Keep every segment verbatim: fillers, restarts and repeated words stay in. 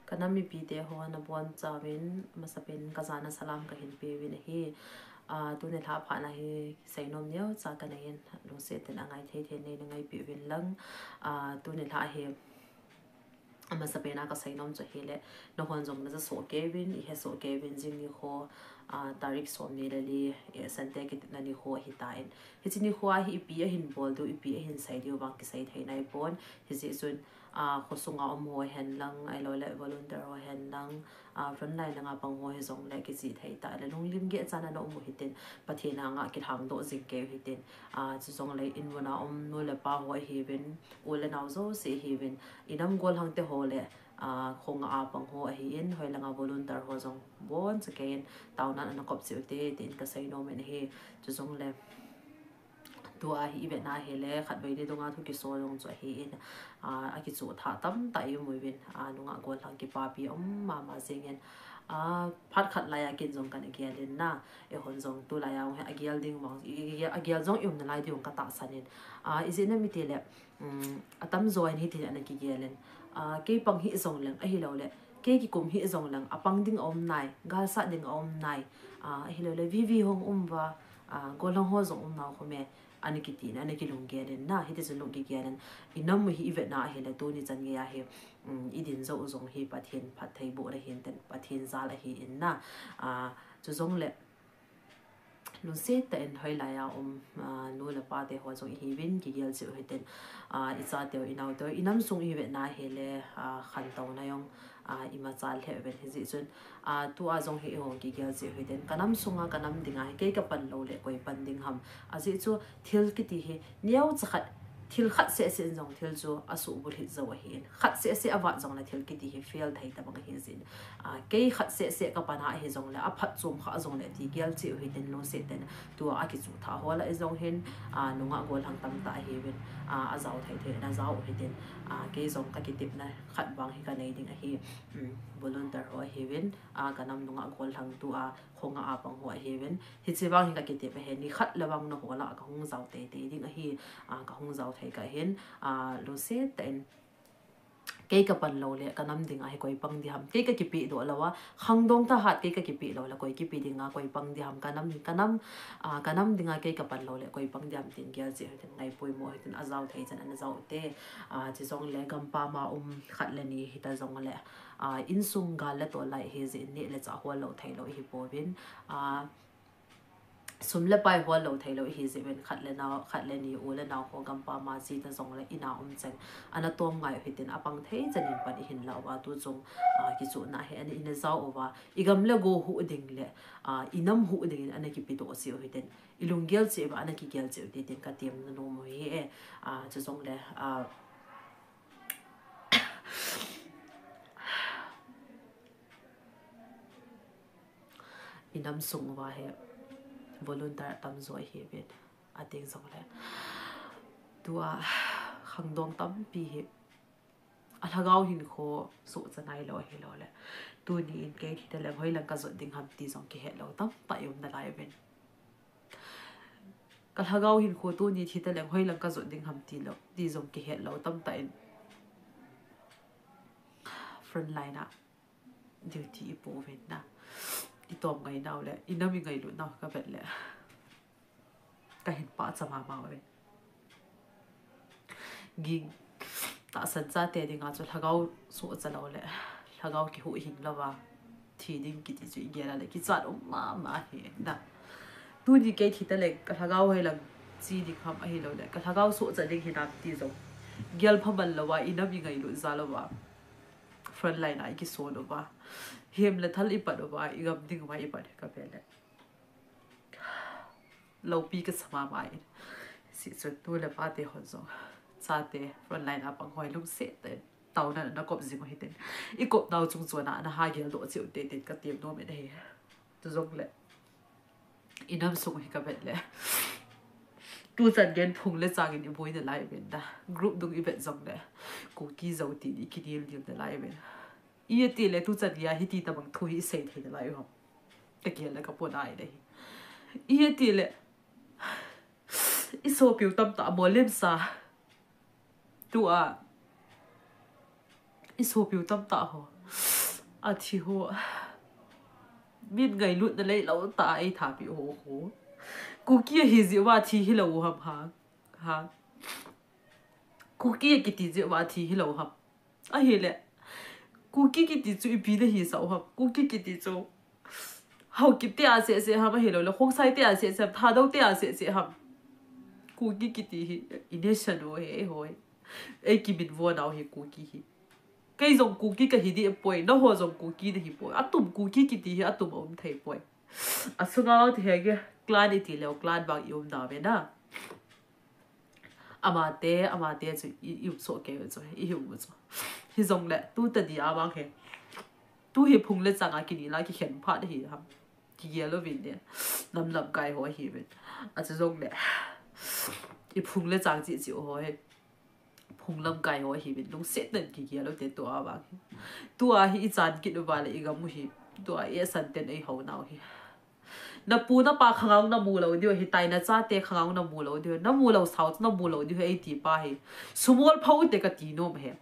Ka nam mipite ho nabonchauvin, masapen kajana salam kahin peuvin ahi. Ah, tuni lha phatna hi seinom neocha kanei in, lungset in angai thei thei in neina ngaipi uvin lang. Ah, tuni lha hi, amasapen a kaseinom chu ahile, nahon jong naja soh keuvin, ihe soh keuvin, jing nikho, ah, tarik somni le li, eh, Sunday kitepna nikho ahitan. Hiche nikho a hi ipi ahin bol diu, ipi ahin sei diu vang kisei thei naipon. Hijeh chun, ah, khosunga um ho hen lang, ahilouleh volunteer ho hen lang, ah, frontline langa pang ho hijongle kijih thei tah le, lunglim geh chan ana um u hitin, Pathen anga kilhangdoh jing kei u hitin, ah, chujongle inmuna um nu le pa ho ahiuvin, u le nao jouse ahiuvin, inam golhang te ho le, ah, khonga a pang ho ahin, hoilanga volunteer ho jong boncha kei in, taona ana kop cheh ute, tin kaseinom in ahi, chujongle. Tua hi ivetna hile, khatvei ni dunga thu kiso jong chu ahin, ah, akichoh thah tamtah ium uvin, ah, nungah golhang kipapi um mama jengin, ah, phat khat laiya ken jong kana gel in na, eihon jong tulaiya hi agel ding vang, i, i, agel jong ium nalai ding katahsan in, ah, ijeh inem itile, um, atamjo in hitin ana kigel in, ah, kei pang hih jongleng, ahilouleh kei kikum hih jongleng, apang ding aum nai, galsat ding aum nai, ah, ahilouleh vivi hung um uva, ah, golhang ho jong um nau khome, ana kiti in, ana kilunggel in na, hitichun lung kigel in, inam u hi ivetna ahile, tuni chan geiya hi, um, idin jou u jong hi Pathen phattheibohna ahin tin, Pathen jal ahin na, ah, chujongle, lungset tah in hoilaiya um, ah, nu le pa te ho jong ihiuvin, kigel cheh u hitin, ah, ichateu, inaoteu, inam sung ivetna hile, ah, khantouna jong, ah, imachal lheh uvin hijeh chun, ah, tua jong hi ihung kigel cheh u hitin, kanam sunga, kanam dinga hi kei kapan louleh koi pan ding ham. Ajeh chu thil kiti hi neocha khat, thil khat sehseh in jong thil chu asuhbulhit jou ahin. Khat sehseh avat jongle thil kiti hi fail thei tabang ahi jin. Ah, kei khat sehseh kapan a hijongle, aphatchom kha jongle ti gel cheh u hitin, lungset tah in tua akichoh thah ho lah ijong hin, ah, nungah golhang tamtah ahiuvin, ah, ajao thei thei in ajao u hitin, ah, kei jong kakitepna khat vang hi kanei ding ahi, um, volunteer ho ahiuvin, ah, kanam nungah golhang tua khonga a pang ho ahiuvin, hiche vang hi kakitep ahi, nikhat le vang naho lah kahung jao teitei ding ahi, ah, kahung jao thei kah hin, ah, lungset tah in, kei kapan louleh, kanam dinga hi koi pang ding ham, kei kakipehdoh louva, khangdong thahat kei kakipeh louleh, koi kipe dinga, koi pang ding ham, kanam, kanam, ah, kanam dinga kei kapan louleh, koi pang ding ham tin gel cheh u hitin, ngaipoimo u hitin, ajao thei chan ana jao ute, ah, chujongle gampam a um khat le ni hita jongle, ah, insung gal le tol lai hijeh in neh le chah hol lou theilou ihipouvin, ah, sum le pai hol lou theilou ihi jeh uvin, khat le nao, khat le ni, u le nao ho gampam a jita jongle ina um cheng, ana tom ngai u hitin, apang thei chan in pan ihin lah uva, tuchung, ah, kichohna hi ana ina jao uva, igam le go huh ding le, ah, inam huh dingin ana kipedoh cheh u hitin, ilunggel cheh uva ana kigel cheh ute tin katemna nom u ahi e, ah, chujongle, ah, inam sung uva hi volunteer atamjo ihiuvin, ading jongle, tua khangdong tampi hi alhagao hinkho sohcha nailou ahilouleh, tuni in kei thi taleng hoilang kajot ding ham ti jong kihet lou tamtah ium nalai uvin. Kalhagao hinkho tuni thi taleng hoilang kajot ding ham tilou, ti jong kihet lou tamtah in, frontline a duty ipo uvin na, itom ngai nau le inam ingailut nau kavet le, kahin pachat mama uvin. Ging, tahsan chate dinga chu lhagao sohcha louleh, lhagao kihuhhing louva thi ding kiti chu igel a le kichat um mama ahi na. Tuni kei thi taleng kalhagao hoilang che ding ham ahilouleh kalhagao sohcha ding hinam ti jong gel phaman louva, inam ingailut jal uva, frontline a ikison uva, hem le thal ipat uva, igam ding uva ipat hi kave le, loupi kasa mama in. Hijeh chun nu le pate hon jong, chate, frontline a pang ho hi lungset tah in taona ana kop jing u hitin, ikop nau chung chon a ana ha geldoh cheh ute tin katem nom in ahi. Chujongle, inam sung hi kavet le, tuchan gen phung le chang in iboi nalai uvin na, group dung ivet jongle, Kuki Zo tin ikinel nel nalai uvin. Ijeh itile tuchan geiya hiti tabang thu hi isei thei nalai u ham, kagel le kapona ahi. Ijeh itile isopiu tamtah, molemsa, tua isopiu tamtah ho, Athi ho. Min ngailutna leilou tah a eithapi ho ho. Kuki ahi jeh uva thi hilou ham ha. Ha. Kuki kiti jeh uva thi hilou ham. Ahile. Kuki kiti chu ipi nahisah u ham. Kuki kiti chu Haokip te a seh seh ham, ahilouleh Khongsai te a seh seh ham, Thadou te a seh seh ham. Kuki kiti hi, i nation u hi, eiho hi. Ei kiminvo nau hi Kuki hi. Kei jong Kuki kahi deh poi, naho jong Kuki nahi poi. Atum Kuki kiti hi atum aum thei poi. Asunga ti henge, clan iti leu, clan vang i um nau ve na. Amate, amate chu i, i um soh kei u chu, i hi um u chu. Hijongle, tu tadi a vang hi. Tu hi phung le chang a kinel a kikhen phat hi ham. Kigel uvin de. Nam lamkai ho ahiuvin. Achu jongle. I phung le chang cheh cheh ho hi. Phung lamkai ho ahiuvin. Lungset tah in kigel u te tua vang hi. Tua hi i chan kit uva le i gam u hi. Tua i asan ten eihou nau hi. Na pu na pa khanga namu lou diu ahitai, na chate khanga namu lou diu. Namu lou sao chu namu lou diu ahi eiti pa hi. Sumol phou te kati nom hi.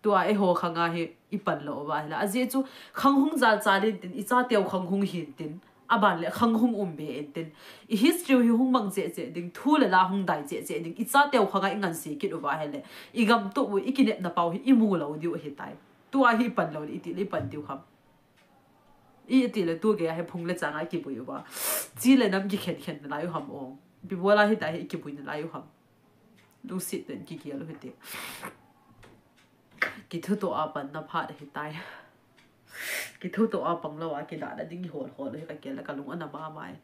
Tua eiho khanga hi i pan lou uva ahile. Ajeh chu khang hung jal chal intin, i chateu khang hung hintin. Aban le khang hung um be intin. I history hi hung mang cheh cheh ding, thu le la hung dai cheh cheh ding. I chateu khanga i ngansi kit uva ahile. I gam tup u, i kinepna pau hi i mu lou diu ahitai. Tua hi i pan lou le iti le i pan diu ham. Iti le tu gei a hi phung le chang a kibui uva. Chi le nam kikhen khen nalai u ham o. Ipi bol a hitia hi kibui nalai u ham. Lungset tah in kigel u hite. Kithutoh a panna phat ahitai. Kithutoh a pang lou a kidalha ding i hol hol u hi kagel le kalung ana mama in.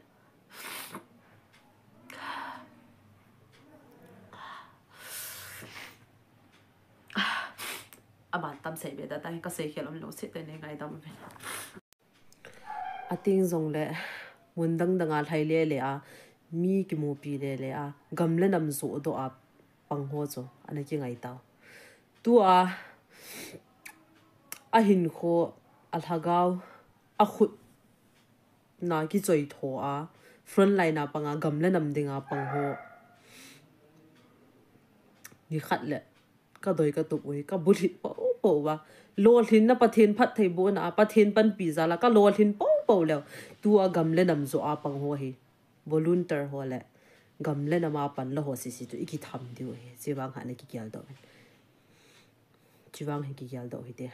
Aman tam sei be da ta hi kasei khel um lou se te nei ngaidam uve. Ating jongle, mun dang dang a lhai le le a, mi kimupi le le a, gam le nam joh doh a pang ho chu ana kingai tau. Tua, ahinkho, alhagao, akhut na kichoi tho a, front line a pang a, gam le nam ding a pang ho. Nikhat le, kadoi katup u hi, kabulhit popo uva. Lolhinna Pathen phattheibohna a, Pathen panpi jal a, kalolhin popo leu. Tua gam le nam joh a pang ho hi. Volunteer ho le, gam le nam a pan la ho sese chu i kitham diu ahi. Chuvang hi ana kigel doh in. Chuvang hi kigel doh hite.